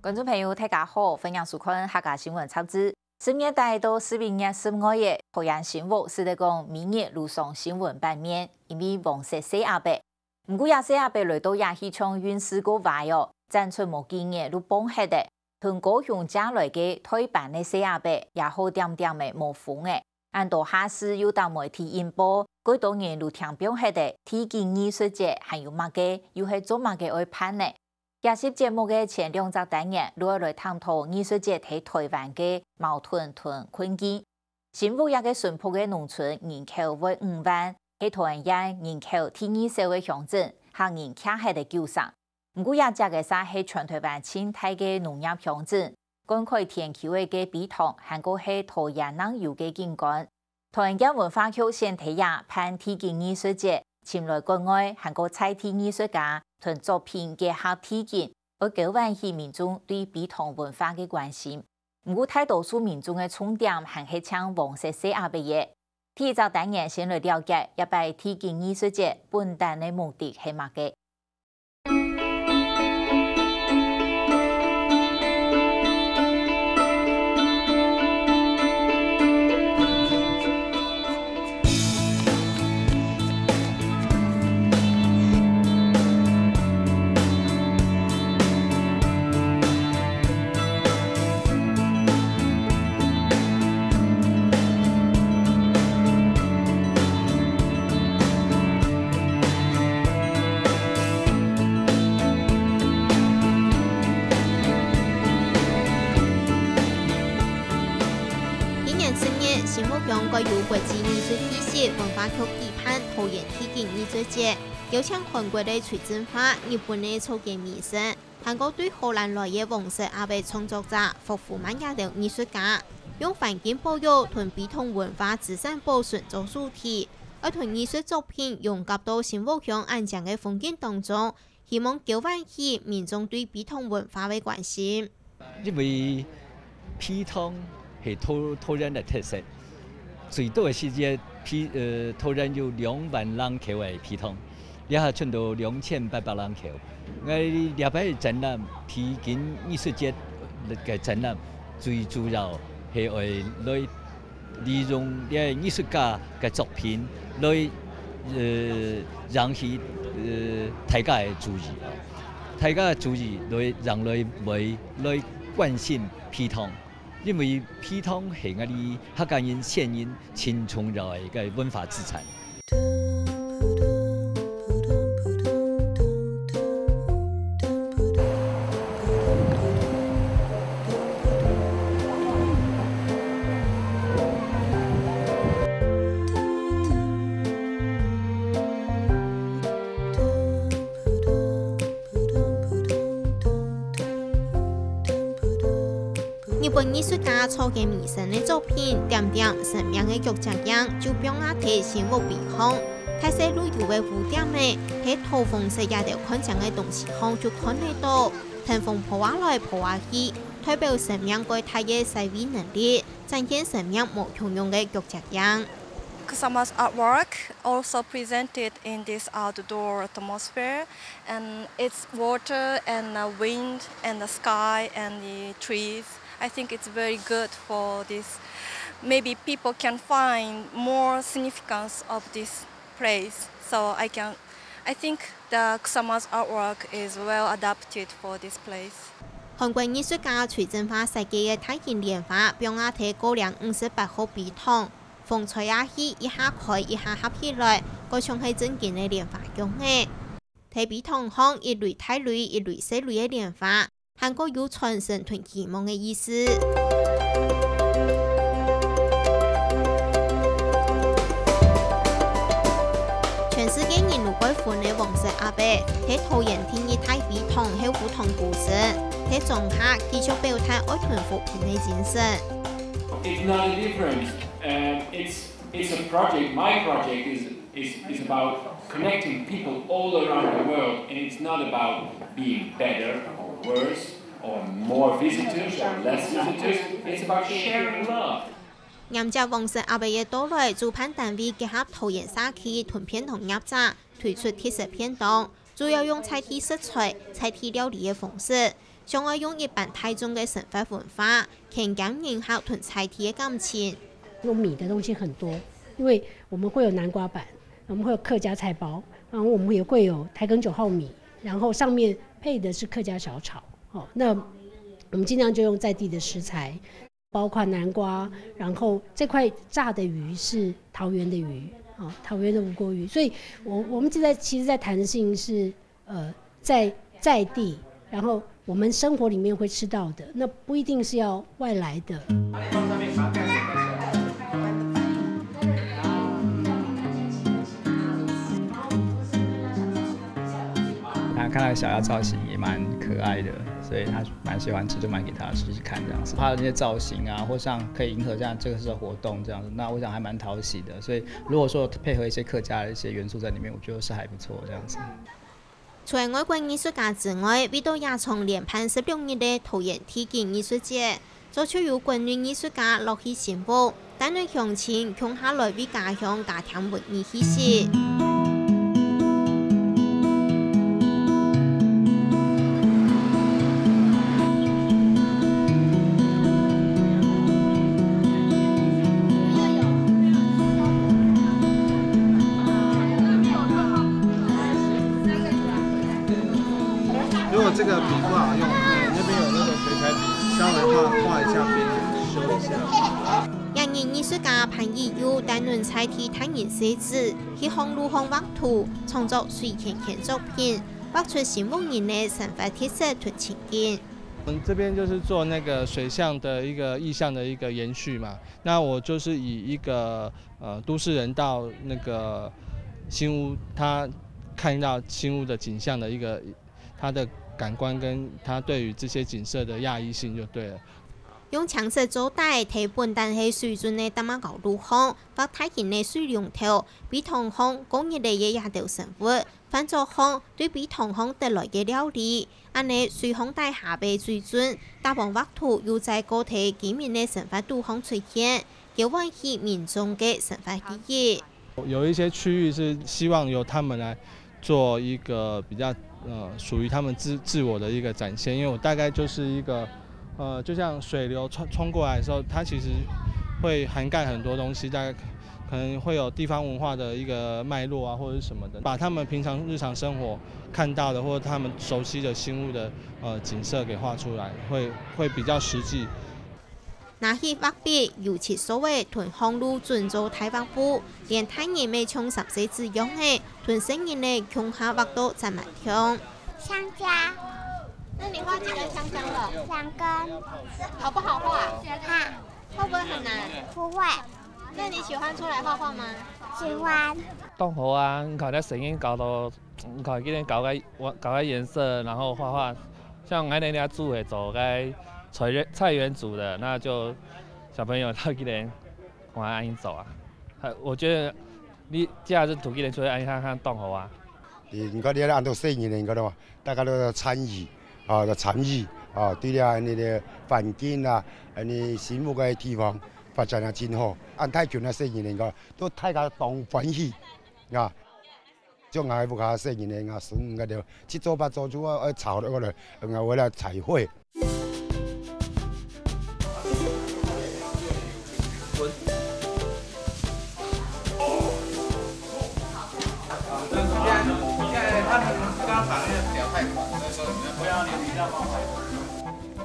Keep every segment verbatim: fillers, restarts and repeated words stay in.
觀眾朋友，大家好，歡迎收看客家新聞雜誌。十月底到十一月十五日，桃園新屋使得講每日路上新聞版面，因為黃色細阿伯。毋過這細阿伯來到這氣象運勢過壞哦，展出無幾日就崩忒了。同高雄借來个台灣个細阿伯，也好點點仔無風了。恁多下世又打媒體引爆，過多人就聽崩忒了，地景藝術節還有麼个，又係做麼个愛辦呢？ 這集節目个前兩隻單元，就愛來探討藝術節在台灣个矛盾同困境。新屋這个淳樸个農村人口會五萬，係桃園縣人口第二少个鄉鎮，客人徛忒个九成。毋過這隻个嗄係全台灣盡大个農業鄉鎮，灌溉田坵个陂塘，還過係桃園能有个景觀。 桃園縣文化局先在這辦地景藝術節，尋來國外還過在地藝術家同作品結合地景，愛勾喚起民眾對陂塘文化个關心。毋過大多數民眾个重點還係淨黃色細阿伯仔。第一隻單元先來了解這擺地景藝術節本旦个目的係麼个。 今年十月，新屋鄉改由國際藝術氣息文化局舉辦桃園地景藝術節，邀請韓國个崔振華、日本个草間彌生， 還過對荷蘭來个黃色阿伯創作者霍夫曼這兜藝術家，用環境保育同陂塘文化資產保存做主題，愛同藝術作品融合到新屋鄉恁靚个風景當中，希望勾喚起民眾對陂塘文化个關心。因為陂塘係桃，桃園个特色，最多个時節，陂，呃，桃園有兩萬人口个陂塘。 這下伸到兩千八百人口。𠊎這擺展覽，地景藝術節个展覽，最主要係愛來利用這藝術家个作品來，呃，引起，呃，大家个注意啊。大家个注意來，讓來會來關心陂塘。 因為陂塘係𠊎俚客家人先人盡重要个一個文化資產。 日本藝術家草間彌生个作品點點生命个腳跡印，就放啊在新屋陂項。大細路由个屋頂仔，在桃紅色這兜看靚个東西項就看得到。跈風拋啊來拋啊去，代表生命蓋大个徙位能力，展現生命無共樣个腳跡印。 Kusama's artwork also presented in this outdoor atmosphere, and it's water and the wind and the sky and the trees. I think it's very good for this. Maybe people can find more significance of this place. So I can, I think the Kusama's artwork is well adapted for this place. 韓國藝術家崔振華設計个大型蓮花，放啊在高嶺五十八號陂塘。 風吹啊去，一下開一下合起來，蓋像係正經个蓮花腳仔。在陂塘項一蕊大蕊、一蕊細蕊个蓮花，還過有傳承同期望个意思。全世界人都蓋粉个黃色阿伯，在桃園第二大陂塘後湖塘古鎮，在莊下繼續表達愛同扶貧个精神。 It's not a difference. Um, it's it's a project. My project is is is about connecting people all around the world, and it's not about being better or worse or more visitors or less visitors. It's about sharing love. 迎接黃色阿伯个到來，主辦單位結合桃園社區同便當業者，推出特色便當，主要用在地食材、在地料理个方式，想愛用一般大眾个生活文化，牽近人客同在地个感情。用米的東西很多，因為我們會有南瓜粄，我們會有客家菜包，然後我們也會有台梗九號米，然後上面配的是客家小炒。哦，那我們盡量就用在地的食材，包括南瓜，然後這塊炸的魚是桃園的魚，哦，桃園的吳郭魚。所以我，我們現在其實在談的事情是，呃，在，在地，然後我們生活裡面會吃到的，那不一定是要外來的。他看到小鴨造型也蠻可愛的，所以他蠻喜歡吃，就買給他試試看這樣子。他的那些造型啊，或像可以迎合這樣這個時候活動這樣子，那我想還蠻討喜的。所以如果說配合一些客家的一些元素在裡面，我覺得是還不錯這樣子。除了外國藝術家之外，為到野場連辦十六日个桃園地景藝術節， 早就有國內藝術家落去新屋，帶領鄉親共下來為家鄉加添文藝氣息。如果這個筆不好用，那邊有那個水彩筆，稍微畫，畫一下邊，修一下。這日藝術家潘以佑帶領在地大人細子去巷路項畫圖，創作水圈圈作品，畫出新屋人个生活特色同情景。我們這邊就是做那個水象的一個意象的一個延續嘛。那我就是以一個，呃，都市人到那個新屋，他看到新屋的景象的一個，他的感官跟他對於這些景色的訝異性就對了。用青色做底，在本旦係水圳个打馬溝路項，畫大型个水龍頭，比塘項過日个這兜生物， 飯桌項對比塘項得來个料理，恁呢水項底下个水圳，打幫畫圖又再過在居民个生活肚項出現，交換起民眾个生活記憶。有一些區域是希望由他們來做一個比較，呃，屬於他們自，自我的一個展現，因為我大概就是一個 呃，就像水流沖，沖過來的時候，它其實會涵蓋很多東西，大概可能會有地方文化的一個脈絡啊，或者是什麼的，把他們平常日常生活看到的或者他們熟悉的新屋的，呃，景色給畫出來，會，會比較實際。拿起畫筆，油漆掃仔同巷路準做大畫布，連大人乜像三歲子樣仔，同細人仔共下畫到讚滿暢。香蕉。那你畫幾根香蕉了？兩根。好不好畫？哈，會不會很難？不會。那你喜歡出來畫畫嗎？喜歡。當好啊，你看那聲音搞到，你看今天搞个，搞个顏色，然後畫畫，像俺那家煮的做个菜園，菜園組的，那就小朋友他今天我還恁樣做啊。還，我覺得你這樣子土地人出來恁樣看看當好啊。你，你看你恁多細人呢，你看到嗎？大家都要參與，啊，要參與，啊，對了，恁呢个環境啊，恁呢新屋个地方發展啊，真好。恁大群个細人呢，你看，都大家當歡喜，啊。 將來屋下細人仔啊，孫仔个，七做八做就愛，愛吵了過來，啊，為了彩繪。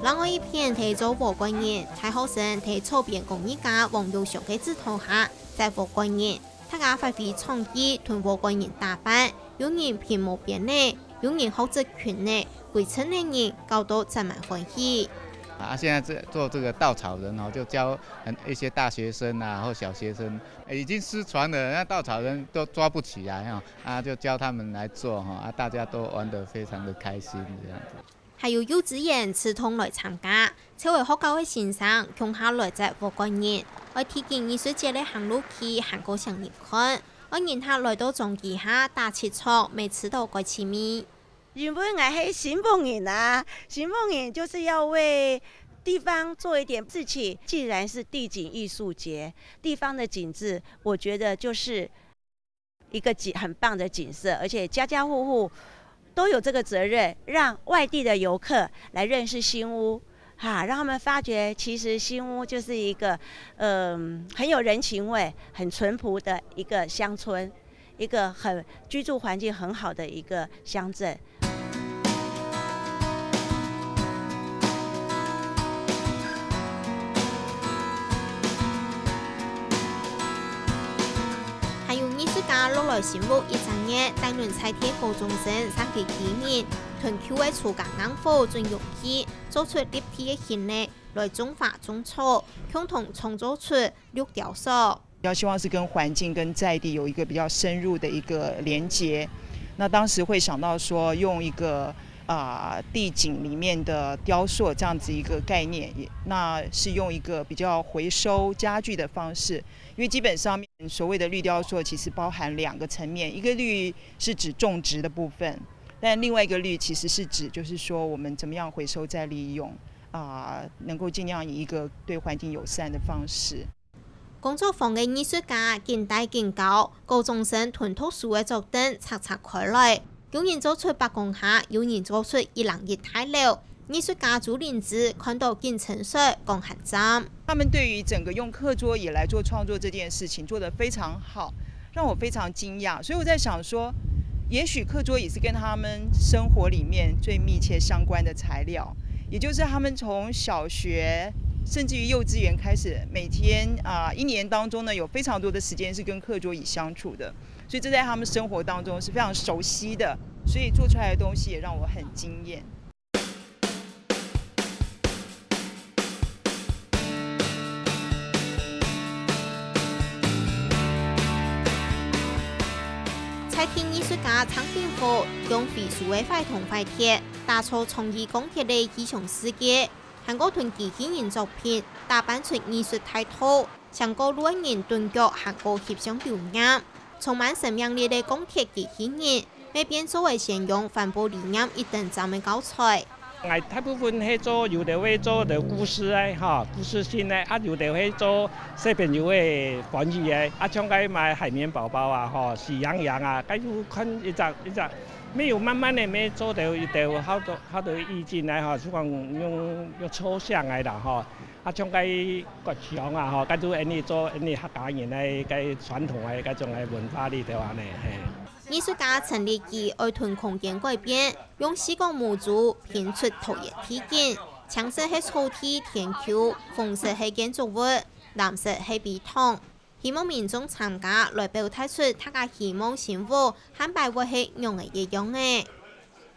另外一片在做禾倌人，大學生在草編工藝家王友祥个指導下，在禾倌人 大家發揮創意，同禾倌人打扮，有人拼毛編仔，有人學織裙仔，歸陣个人搞到讚滿歡喜。啊，現在這，做這個稻草人哦，就教很，一些大學生啊，或小學生，欸，已經失傳了，那稻草人都抓不起來哈，啊，就教他們來做哈，啊，大家都玩得非常的開心這樣子。 還有幼稚園自動來參加，就係學校个先生共下來接禾倌人，愛提供藝術節个行路去行過成人看，愛人客來到莊基下打七桌，乜知到該趣味。因為𠊎係新屋人啊，新屋人就是要為地方做一點事情。既然是地景藝術節，地方的景致，我覺得就是 一個景，很棒的景色，而且家家戶戶都有这个责任，让外地的游客来认识新屋，哈，让他们发觉其实新屋就是一个，嗯，很有人情味、很淳朴的一个乡村，一个很，居住环境很好的一个乡镇。还有艺术家落來新屋一隻月，帶等在地高中生設計居民，同舊个自家硬火準容器，做出立體个形呢，來種花種草，共同創造出綠雕塑。比较希望是跟环境跟在地有一个比较深入的一个连接。那当时会想到说，用一个啊、地景里面的雕塑这样子一个概念，也那是用一个比较回收家具的方式，因为基本上面所谓的绿雕塑，其实包含两个层面，一个绿是指种植的部分，但另外一个绿其实是指就是说我们怎么样回收再利用啊、能够尽量以一个对环境友善的方式。工作坊个艺術家緊戴緊搞，高中生同讀書个桌凳拆拆開來，有人做出伯公蝦，有人做出一零一大樓。藝術家朱玲芝看到緊成熟，講還讚。他们对于整个用课桌椅来做创作这件事情做得非常好，让我非常惊讶。所以我在想说，也许课桌椅是跟他们生活里面最密切相关的材料，也就是他们从小学甚至于幼稚园开始，每天啊、一年当中呢有非常多的时间是跟课桌椅相处的，所以这在他们生活当中是非常熟悉的，所以做出来的东西也让我很惊艳。在地艺術家陳景和用回收个壞銅壞鐵，打造創意鋼鐵个異想世界，還過同機器人作品打扮出藝術大道，成個路人頓腳還過翕相留念。充滿生命力个鋼鐵機器人， 乜變做个先用環保理念一等站个教材。 𠊎大部分係做，有兜會做兜故事个吼，故事性个，啊有兜會做小朋友个歡喜个，啊像該買海綿寶寶啊吼，喜羊羊啊，該就看一隻一隻，乜有慢慢个乜做兜一兜好多好多意境个吼，就講用用抽象个啦吼，啊像該割象啊吼，該就恁呢做恁呢客家人个該傳統个該種个文化裡頭恁呢，嘿。 藝術家陳立基愛同空間改變，用視覺模組拼出桃園地景，青色係草地、田坵，紅色係建築物，藍色係陂塘。希望民眾參加來表達出大家希望新屋下擺會係仰仔个樣仔。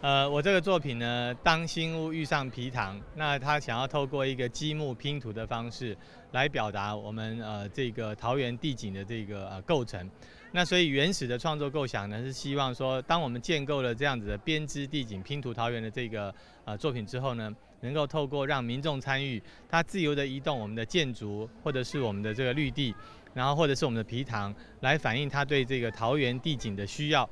呃，我这个作品呢，当新屋遇上陂塘，那他想要透过一个积木拼图的方式来表达我们呃这个桃园地景的这个呃构成。那所以原始的创作构想呢，是希望说，当我们建构了这样子的编织地景拼图桃园的这个呃作品之后呢，能够透过让民众参与，他自由的移动我们的建筑，或者是我们的这个绿地，然后或者是我们的陂塘，来反映他对这个桃园地景的需要。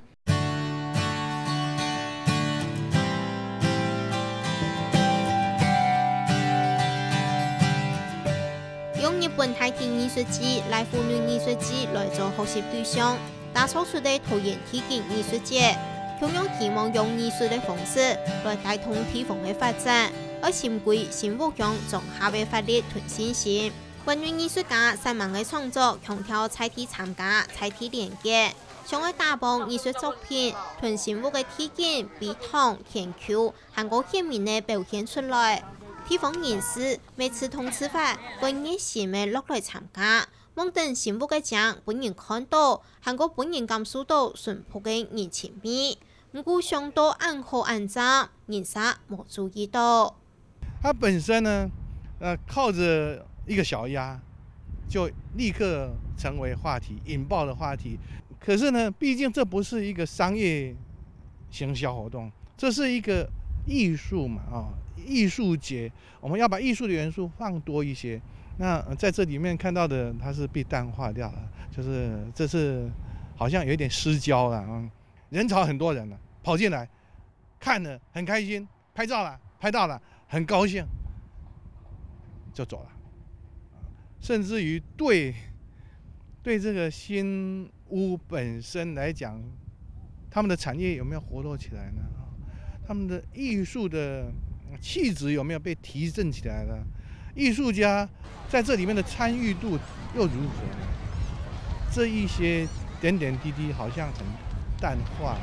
用日本大地艺術祭、來福女艺術祭來做學習對象，打造出个桃園地景藝術節，共樣希望用藝術个方式來帶動地方个發展，愛尋歸新屋鄉莊下个活力同信心。關於藝術家散文个創作，強調在地參加、在地連結，想愛打幫藝術作品同新屋个地景、陂塘、田坵 還過鮮明个表現出來。地方人士乜自動自發，會熱心个落來參加，望等新屋个靚分人看到，還過分人感受到淳樸个人情味。毋過想到恁好恁靚，人煞無注意到。它本身呢，呃，靠着一个小鸭，就立刻成为话题，引爆了话题。可是呢，毕竟这不是一个商业行销活动，这是一个艺术嘛，啊、艺术节，我们要把艺术的元素放多一些。那呃在这里面看到的，它是被淡化掉了，就是这是好像有一点失焦了啊。人潮很多人了，跑进来看了很开心，拍照了，拍到了很高兴，就走了。甚至于对对这个新屋本身来讲，他们的产业有没有活络起来呢？他们的艺术的气质有没有被提振起来呢？艺术家在这里面的参与度又如何呢？这一些点点滴滴好像很淡化。